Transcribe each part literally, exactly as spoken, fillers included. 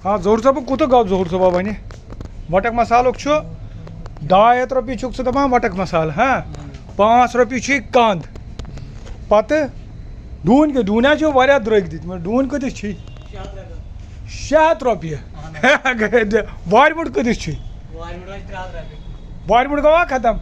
آ، ظہوٗر صٲبُک کوٗتاہ گوٚو ظہوٗر صٲبا وَنہِ؟ وَٹَک مصالُک چھُ ڈاے ہَتھ رۄپیہِ چھُکھ ژٕ دَپان وَٹَک مصالہٕ، ہاں؟ پانٛژھ رۄپیہِ چھُے کَنٛد۔ پَتہٕ ڈوٗنۍ کیٛاہ؟ ڈوٗنۍ حظ چھِ واریاہ درٛوٚگۍ دِتمٕتۍ۔ ڈوٗنۍ کۭتِس چھِی؟ شےٚ ہَتھ رۄپیہِ۔ وارِ مُٹھ کۭتِس چھِی؟ وارِ مُٹھ گوٚوا ختم؟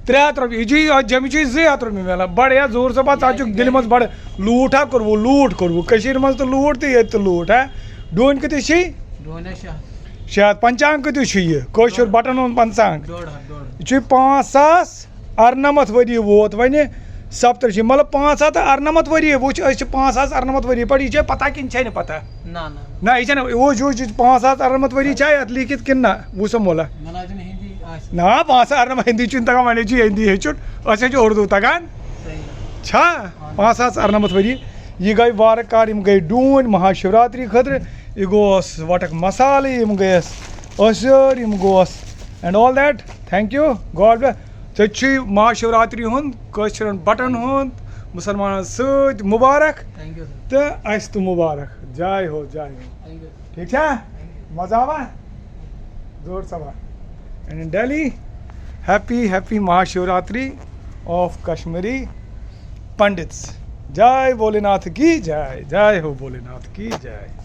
ترٛےٚ ہَتھ رۄپیہِ۔ یہِ چھُ یہِ جیٚمہِ چھُ زٕ ہَتھ رۄپیہِ مِلان۔ بَڑٕ یا ظہوٗر صٲبا، ژٕ حظ چھُکھ دِلہِ منٛز بَڑٕ لوٗٹھ ہا کوٚروٕ، لوٗٹھ کوٚروٕ۔ کٔشیٖرِ منٛز تہِ لوٗٹھ تہٕ ییٚتہِ تہِ لوٗٹھ، ہا؟ ڈوٗنۍ کۭتِس چھِی؟ ڈوٗنۍ حظ شےٚ ہَتھ۔ شےٚ ہَتھ۔ پنچانٛگ کۭتِس چھُ یہِ؟ کٲشُر بَٹَن ہُنٛد پنچانٛگ۔ ڈۄڈ ہَتھ، ڈۄڈ ہَتھ۔ یہِ چھُ پانٛژھ ساس اَرنَمَتھ ؤری ووت وۄنۍ۔ سَپتَر چھِ، مطلب، پانٛژھ ہَتھ تہٕ اَرنَمَتھ ؤری۔ وٕچھ، أسۍ چھِ پانٛژھ ساس اَرنَمَتھ ؤری پٮ۪ٹھ، یہِ چھےٚ پَتہ کِنہٕ چھےٚ نہٕ پَتہ؟ نہ، نہ۔ نہ، یہِ چھےٚ نہٕ، وٕچھ، وٕچھ، یہِ چھِ پانٛژھ ساس اَرنَمَتھ ؤری چھےٚ اَتھ لیٖکھِتھ کِنہٕ نہ؟ وٕچھ سا مولا۔ مےٚ نہ حظ چھُنہٕ ہِندی آسہِ۔ نہ، پانٛژھ ساس اَرنَمَتھ، ہِندی چھُنہٕ تَگان، وۄنۍ چھِ ہِندی ہیٚچھُن، أسۍ حظ چھِ اُردو تَگان۔ صحیح۔ چھا؟ پانٛژھ ساس اَرنَمَتھ ؤری۔ یہِ گٔے وارٕ کارٕ، یِم گٔے ڈوٗنۍ مہاشِوراتری خٲطرٕ، یہِ گوٚوس وَٹَک مصالہٕ، یِم گٔیَس ٲسیٲر، یِم گوٚوس and all that. Thank you, God bless. ژےٚ چھُے مہاشِوراتری ہُنٛد، کٲشرٮ۪ن بَٹَن ہُنٛد، مُسلمانَن سۭتۍ مُبارک۔ Thank you, sir. تہٕ اَسہِ تہِ مُبارک۔ جاے ہو، جاے ہو۔ Thank you, sir. ٹھیٖک چھا؟ Thank you. مَزٕ آوا؟ زور سوا۔ And in Delhi, happy, happy Mahashivratri of Kashmiri Pandits. جاے بھولے ناتھ کی جاے، جاے ہو بھولے ناتھ کی جاے۔